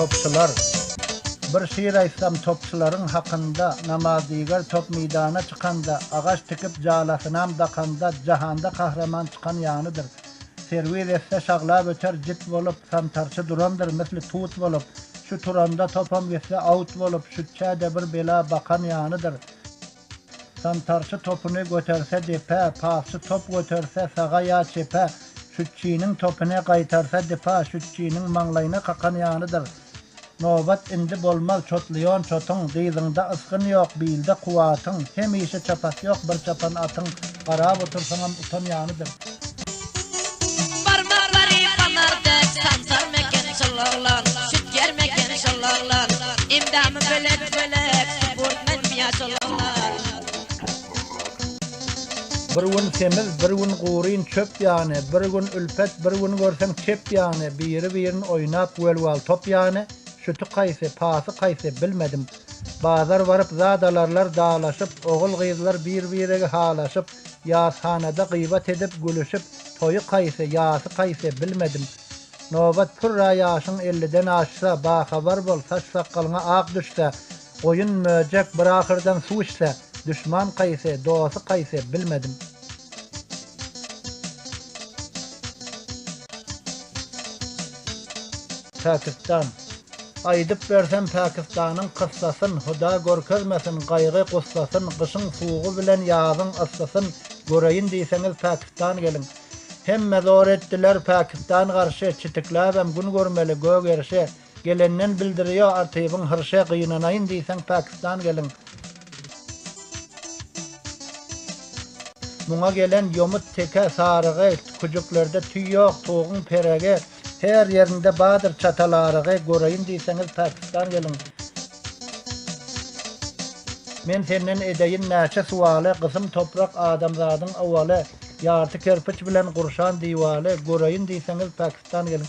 Topçular. Bir şyr aýtsam topçularyň hakynda, Namazdiger top meýdana çykanda, Agaç tikip jalasynam dakanda, Jahanda kahraman çykan ýanydyr. Serwiz etse şaglap öter jit bolup, Santarçy durandyr misli tut bolup, Şu turanda topam gitse aut bolup, Şütçä-de bir bela bakan ýanydyr. Santarçy topuny göterse depä, Pasçy top göterse saga ýa çepe, Şütçiniň topyny gaýtarsa dipa, Şütçiniň maňlaýyna kakan ýanydyr. Nobat indi bolmaz çotlyýon çotuň, Dyzyňda ysgyn ýok, bilde kuwwatyň, Hemişe çapasy ýok bir çapan atyň, Garap otursaňam utan ýanydyr. Barmaklary fanar dek sansarmeken şol oglan, Şütýärmeken şol oglan, Endamy bölek-bölek Supurtmenmiýa şol oglan. Bir gün semiz, bir gün guryn çöp ýany, Bir gün ülpet, bir gün görseň çep ýany, Biri-birin oýnap welwal top ýany, Şüti kaýsy, pasy kaýsy, bilmedim. Bazar baryp zat alarlar dalaşyp, Ogul-gyzlar bir-biregi halaşyp, Ýashanada gybat edip, gülüşip, Toýy kaýsy, ýasy kaýsy, bilmedim. Nobat pürra ýaşyň elliden aşsa, Bahabar bol, saç-sakgalyňa ak düşse, Goýun, möjek bir ahyrdan suw içse, Duşman kaýsy, dosty kaýsy, bilmedim. Pakistan. Aýdyp bersem Pakistanyň kyssasyn, Huda görkezmesin gaýgy-gussasyn, Gyşyň suwugy bilen ýazyň yssysyn, Göreýin diýseňiz Pakistan geliň. Hemme zor etdiler Pakistan garşy, Çitikläbem gün görmeli gök erşe, Gelenden bildirýo artybyň hyrşy, Gynanaýyn diýseň Pakistan geliň. Muňa gelen ýomut teke sarygy, Küjüklerde tüý ýok, tuguň peregi, Her ýerinde bardyr çatal arygy, Göreýin diýseňiz Pakistan geliň. Men senden edeýin näçe suwaly, Gysym toprak adamzadyň owaly, Ýarty kerpiç bilen gurşan diwaly, Göreýin diýseňiz Pakistan geliň.